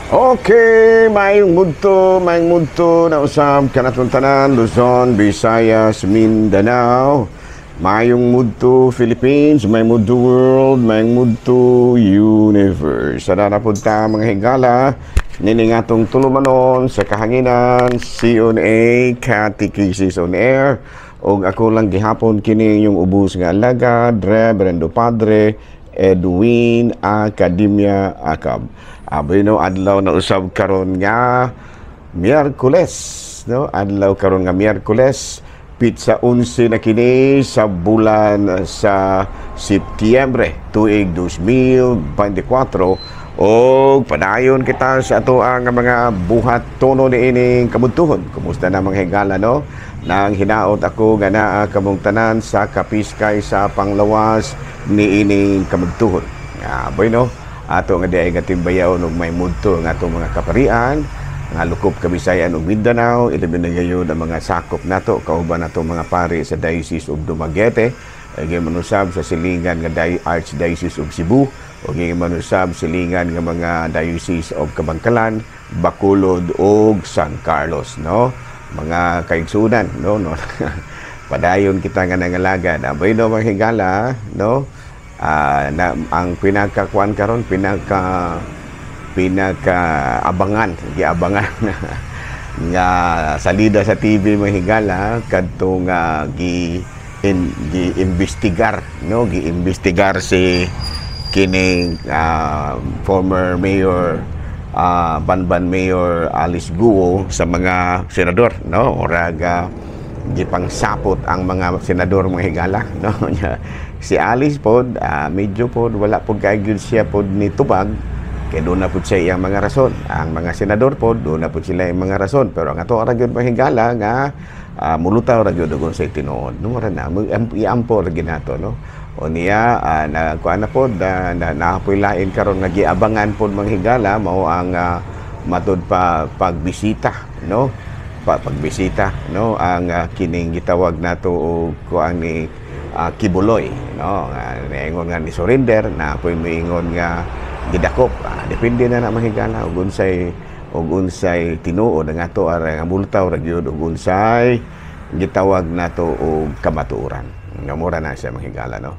Okay, maayong mudto na usab kanatong tanan, Luzon, Visayas, Mindanao. Maayong mudto Philippines, maayong mudto world, maayong mudto universe. Sana na punta, mga higala, nini nga atong tulumanon sa kahanginan, CONA, Catechesis on Air. Og ako lang gihapon kini yung ubos nga alagad, Reverendo Padre Edwin Academia Acab. Aboy no, adlaw na usab karon nga Miyerkules, no? Adlaw karon nga Miyerkules, petsa 11 na kini sa bulan sa Setyembre, tuig 2024, og padayon kita sa ato ang mga buhat tono niining kabuntuhon. Kumusta na, mga higala, no? Nang hinaot ako nga naa kamong tanan sa kapiskay sa panglawas niining kabuntuhon. Aboy no, ato nga diay nga timbayaon og may mudto nga atong mga kaparian nga lukop Kabisayan ug Mindanao, ilabi na gayon ang mga sakop nato kauban nato mga pari sa Diocese of Dumaguete, ug manusab sa silingan nga Archdiocese of Cebu, ug manusab silingan nga mga Diocese of Kabankalan, Bacolod ug San Carlos, no, mga kaigsunan, no. Padayon kita nga nangalagad. Aboy no, mga higala, no, na, ang pinakakuan karon, pinaka pinaka abangan, giabangan nga salida sa TV, mga higala, kadtong gi-imbestigar, no, gi-imbestigar si kining former mayor, Bamban Mayor Alice Guo sa mga senador, no. Orag gipangsapot ang mga senador, mga higala, no. Si Alice pod, medyo pod wala pod kay gyud siya pod ni tubag kay doon na pod siya iyang mga rason. Ang mga senador pod, doon na pod sila iyang mga rason, pero ang ato ra gyud, mga higala, nga mulutaw ra gyud og unsay tinuod, no. Mura na iampo ra gyud nato, no. O niya, na kuan na pod, na nahapoy lain karon nga giabangan pod, mga higala, mao ang matud pa pagbisita, no, pagbisita, no, ang kining gitawag nato og kuan ni Quiboloy, no, nga niingon nga ni surrender na poy miingon nga gidakop. Depende na na, mga higala, og unsay tinuod. Ang ato ara nga multaw ra gyud og unsay gitawag nato og kamatuoran nga mura na siya, mga higala, no.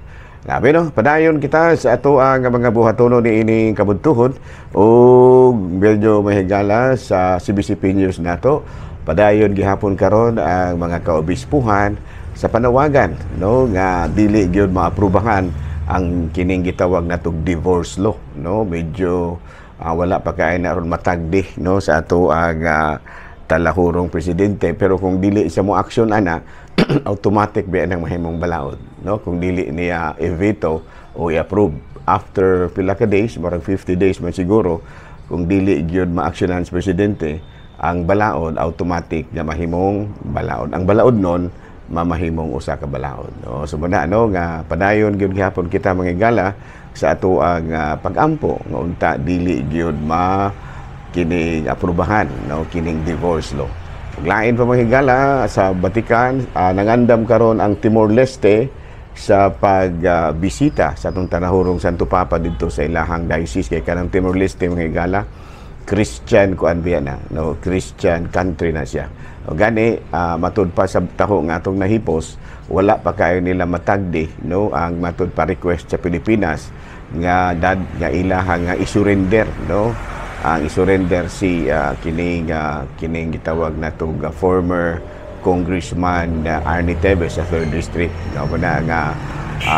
Labi no, padayon kita sa ato ang mga buhatono ni ining kabuntuhon og medyo mahigala sa CBCP News nato. Padayon gihapon karon ang mga kaobispuhan sa panawagan, no, nga dili gyud maaprubahan ang kining gitawag natog divorce law, no. Medyo wala pa kay na ron matagdi, no, sa ato ang talahurong presidente, pero kung dili siya mo action ana, automatic ba nang mahimong balaod, no, kung dili niya i-veto o i-approve after pila ka days, marag 50 days man siguro. Kung dili gyud ma-actionan sa presidente ang balaod, automatic nga mahimong balaod ang balaod nun, mamahimong usa ka balaod, no. So muna, no, nga padayon gyud gihapon kita, mga higala, sa ato ang pag-ampo nga unta dili gyud ma kining aprubahan, no, kining divorce law. Ug lain pa, mga higala, sa Vatican, nangandam karon ang Timor Leste sa pagbisita sa atong tanahurong Santo Papa didto sa ilahang diocese, kay kanang Timor Leste, mga higala, Christian kuan biya na, no, Christian country na siya. O gani, matud pa sa taho nga atong nahipos, wala pa kayo nila matagdi, no, ang matud pa request sa Pilipinas nga dad nga ilaha nga isurrender, no, ang isurrender si kining gitawag nato nga former Congressman Arnie Teves sa 3rd District, no. Na nga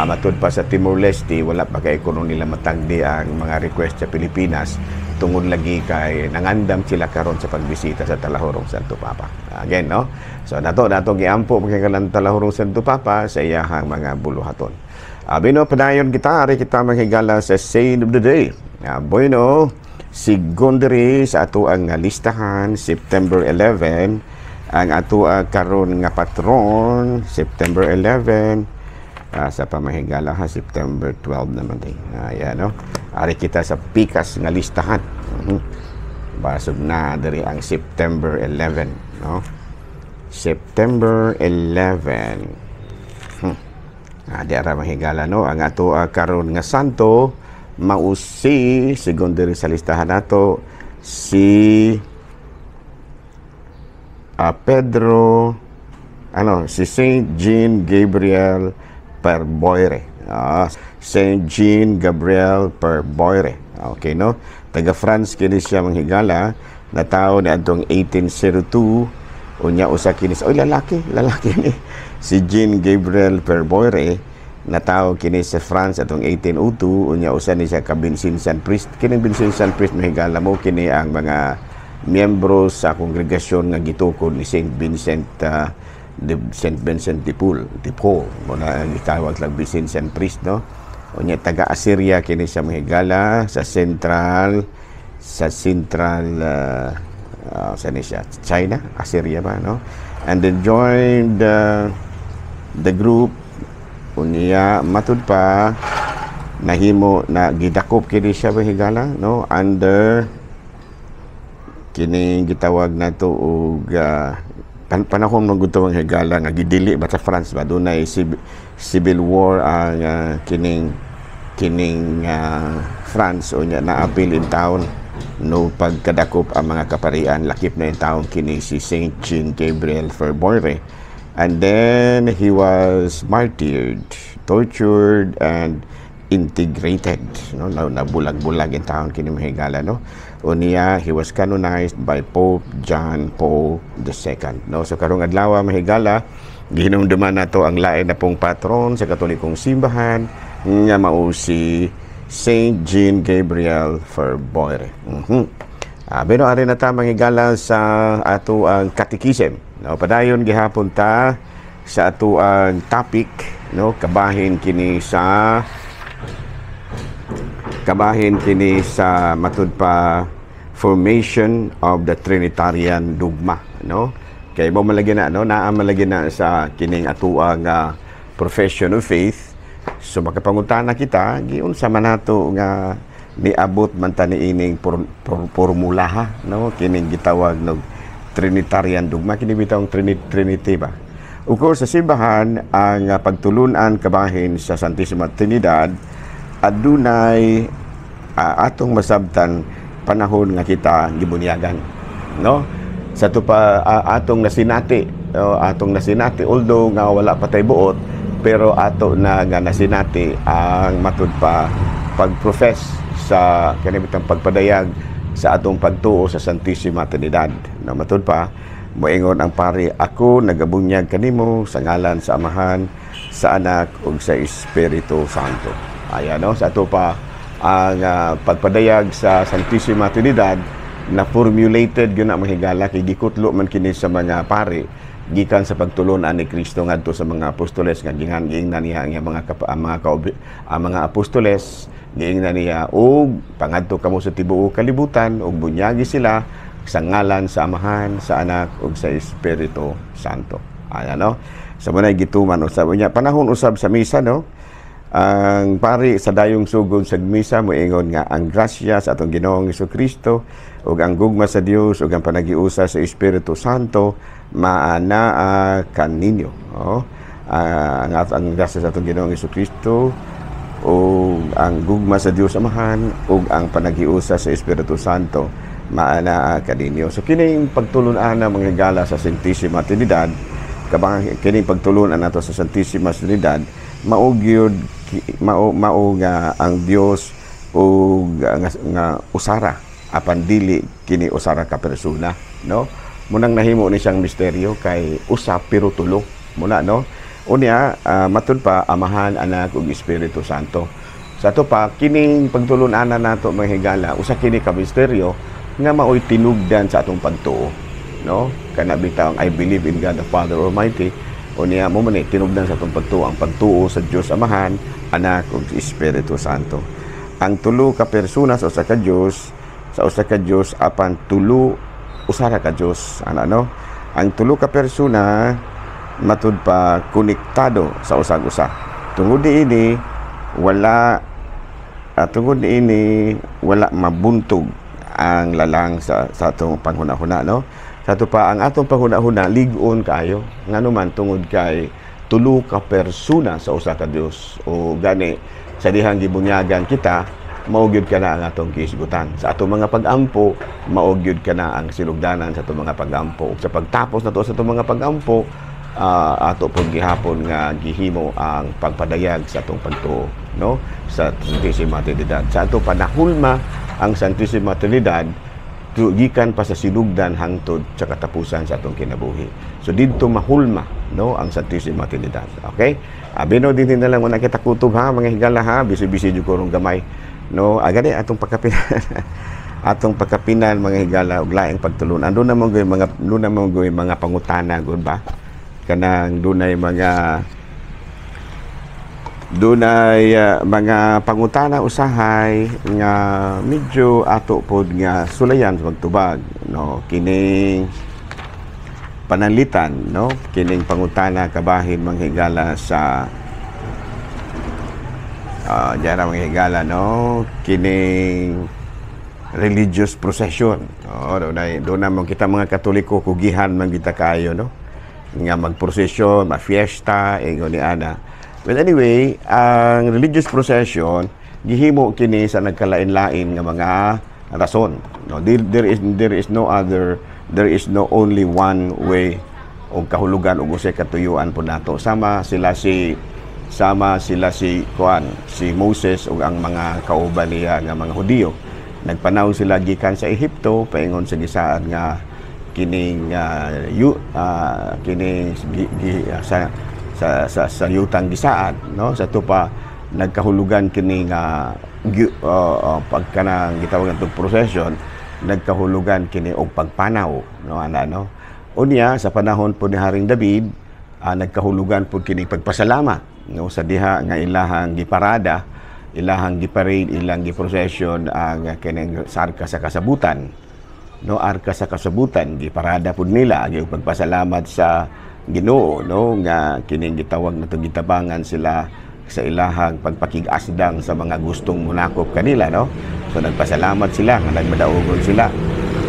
matud pa sa Timor Leste, wala pa kay kuno nila matagdi ang mga request sa Pilipinas tungod lagi kay nangandam sila karon sa pagbisita sa Talahurong Santo Papa. Again, no? So nato nato giampo mga Talahurong Santo Papa sa iyahang mga buluhaton. Abi no, padayon kita, ari kita, mga higala, sa Saint of the Day. Bueno, sigon diri sa ato ang listahan, September 11 ang ato karon nga patron, September 11, sa pamahigala ha, September 12 naman din. Ayan, no? Ari kita sa pikas nga listahan. Basog na diri ang September 11, no? September 11. Di ara, mahigala, no? Ang ato karon nga santo mausi sigon diri sa listahan nato Si Pedro, ano, si Saint Jean Gabriel Perboyre. Saint Jean Gabriel Perboyre. Okay, no? Taga France kini siya, mga higala, natawo ni adtong 1802. Unya usa kini sa, oy, lalaki, lalaki ni si Jean Gabriel Perboyre. Natawo kini sa France atong 1802. Unya usa ni siya ka Vincentian priest. Kining Vincentian priest, mga higala, mo kini ang mga miyembro sa kongregasyon nga gitukod ni Saint Vincent de Saint Vincent de Paul. Mo na ang gitawag lang Vincentian priest, no? Unya taga Assyria kini siya, mga higala, sa central sa ni siya, China, Assyria ba, no? And then joined the group. Unya matud pa nahimo na gidakop kini siya, mga higala, no, under kini gitawag nato og panahon man gud, mga higala, nga gidili ba sa France ba, dunay civil war ang kining kining France. Unya naapil in town no pagkadakop ang mga kaparian, lakip na in town kini si Saint Jean Gabriel Perboyre. And then he was martyred, tortured and integrated, no? Nabulag-bulag in town kini, mga higala, no? Unya he was canonized by Pope John Paul II, no? So karong adlaw, mga higala, gihinumduman nato ang lain na pong patron sa Katolikong simbahan nga mao si Saint Jean Gabriel Perboyre. Pero ari na ta, mga higala, sa ato ang catechism, no? Padayon gihapon ta sa ato ang topic, no? Kabahin kini sa matud pa formation of the Trinitarian dogma, no? Kay mo malagi na, no, naa malagi na sa kining atoang profession of faith. So makapangutana kita, giunsa man nato nga niabot man ta niining formula ha, no, kining gitawag nog Trinitarian dogma, kini bitawng Trinity ba? Of course, sa simbahan, ang pagtulunan kabahin sa Santissima Trinidad adunay atong masabtan panahon nga kita gibunyagan, no? Sa ato pa atong nasinati, no? Atong nasinati, although nga wala pa tay buot, pero ato na nga nasinati ang matud pa pag-profess sa kanibitang pagpadayag sa atong pagtuo sa Santissima Trinidad, no? Matud pa moingon ang pari, "Ako nagabunyag kanimo sa ngalan sa Amahan, sa Anak ug sa Espiritu Santo." Ayan, no? Sa ato pa ang pagpadayag sa Santissima Trinidad na formulated gyud na, mga higala, kay gikutlo man kini sa mga pari gikan sa pagtulon-an ni Kristo ngadto sa mga apostoles, nga gingan giingnan niya ang mga kap, ang mga kaubi, ang mga apostoles. Giingnan niya og pangadto kamo sa tibuok kalibutan ug bunyagi sila sa ngalan sa Amahan, sa Anak ug sa Espiritu Santo. Ayan, no? Sa mao gituman usab niya panahon usab sa misa, no? Ang pari sa dayong sugod sa misa moingon nga ang grasya sa atong Ginoong Kristo ug ang gugma sa Dios ug ang panagiusa sa Espiritu Santo maanaa kaninyo. Oh. Ang grasya sa atong Ginoong Kristo ug ang gugma sa Dios Amahan ug ang panagiusa sa Espiritu Santo maanaa kaninyo. So kining pagtulun-an, mga higala, sa Santissima Trinidad, kabang kining pagtulun-an nato sa Santissima Trinidad, mao gyud mao mao nga ang Dios ug nga usara apan dili kini usara ka persona, no? Munang nahimo ni siyang misteryo kay usa pero tulo muna, no? Unya matud pa Amahan, Anak ug Espiritu Santo. Sa ato pa kining pagtulun-anan nato, mga higala, usa kini ka misteryo nga maoy tinugdan sa atong pagtuo, no? Kana bitaw "I believe in God the Father Almighty." Unya mo man ni tinugdan sa atong pagtuo, ang pagtuo sa Dios Amahan, Anak ug Espiritu Santo, ang tulo ka persona sa usa ka Dios, sa usa ka Dios apan tulo, usara ka Dios ana, no? Ang tulo ka persona matud pa konektado sa usag usa. Tungod niini wala mabuntog ang lalang sa atong panghuna-huna, no? Sa ato pa ang atong panghuna-huna lig-on kaayo, ngano man tungod kay tulo ka persona sa usa ka Dios. O gani sa dihang gibunyagan kita mao gyud kana ang atong gihisgutan. Sa atong mga pagampo, mao gyud kana ang sinugdanan sa atong mga pagampo. Ug sa pagtapos nato sa atong mga pagampo, ato pud gihapon nga gihimo ang pagpadayag sa atong pagtuo, no, sa Santissima Trinidad. Sa ato panahulma ang Santissima Trinidad gikan pa sa sinugdan hangtod sa katapusan sa atong kinabuhi. So didto mahulma, no, ang Santissima Trinidad. Okay? Abi no, dinhi na lang muna kita kutob ha, mga higala ha, busy-busy jud ko rong gamay. No, agad atong pagkapinan. Atong pagkapinan, mga higala, og laing pagtulon. Andun naman gyud mga doon naman gyud mga pangutana gud ba? Kanang dunay mga pangutana usahay nga medyo ato pod nga sulayan sa pagtubag, no, kining pananglitan, no, kining pangutana kabahin, mga higala, sa diyan, mga higala, no, kining religious procession. Oh, dunay doon naman kita mga Katoliko, kugihan man kita kayo, no, nga magprosesyon, ma-fiesta, ingon ni ana. Well, anyway, ang religious procession gihimo kini sa nagkalain-lain nga mga rason. No, there is no other there is no only one way o kahulugan o unsay katuyuan po nato. Sama sila si kuan, si Moses ug ang mga kauban niya nga mga Hudiyo. Nagpanaw sila gikan sa Ehipto paingon sa gisaad nga kining kining gi, gi, sa sa sa, sa yutang gisaad, no. Sa tupa nagkahulugan kini nga pagkanang gitawag natong procession, nagkahulugan kini og pagpanaw, no, ana, no. Unya sa panahon po ni Haring David, nagkahulugan po kini pagpasalamat, no, sa diha nga ilahang giparada, ilahang giparade, ilang giprocession ang kining sa arka sa kasabutan, no. Arka sa kasabutan, giparada pud nila ang pagpasalamat sa Ginoo, no, nga kining gitawag nato gitabangan sila sa ilahang pagpakig-asdang sa mga gustong munakop kanila, no. So nagpasalamat sila nga nagmadaugon sila.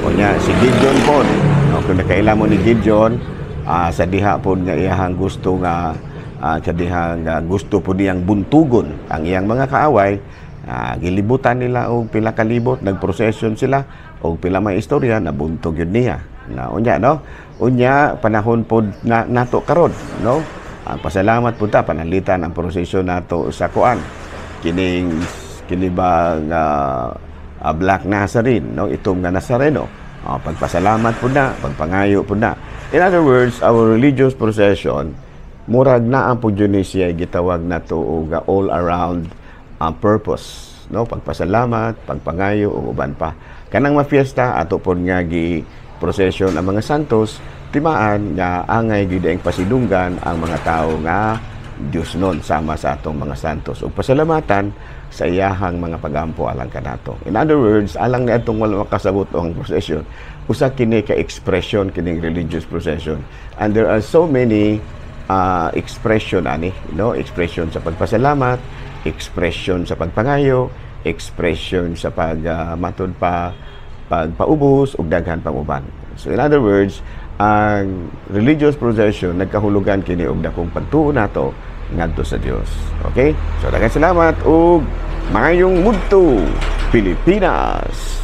Unya si Gideon pod, no, kung nakaila mo ni Gideon, sa diha pod nga iyahang gusto nga sa diha nga gusto pod niyang buntugon ang iyang mga kaaway, gilibutan nila og pila ka libot, nagprocession sila og pila may istorya, nabuntog yun niya na. Unya, no, unya panahon pod na nato karon, no, pasalamat pud ta, pananglitan ang prosesyon nato sa kuan, kining kini ba nga Black Nazarene, no, itong nga Nazareno, pagpasalamat pud na, pagpangayo pud na. In other words, our religious procession murag naa pud yun ni siya gitawag nato og all around purpose, no, pagpasalamat, pagpangayo ug uban pa. Kanang mafiesta, ato pod nga gi procession ang mga santos, timaan nga angay gid ang pasidunggan ang mga tao nga Dios nun sama sa atong mga santos ug pasalamatan sa iyahang mga pagampo alang kanato. In other words, alang ni atong wala makasabot ang procession, usa kini ka expression kining religious procession. And there are so many expression ani, no, expression sa pagpasalamat, expression sa pagpangayo, expression sa pag matud pa pagpaubos ug daghan pang uban. So in other words, ang religious procession nagkahulugan kini og dakong pagtuo nato ngadto sa Dios. Okay? So daghang salamat ug maayong mudto, Pilipinas.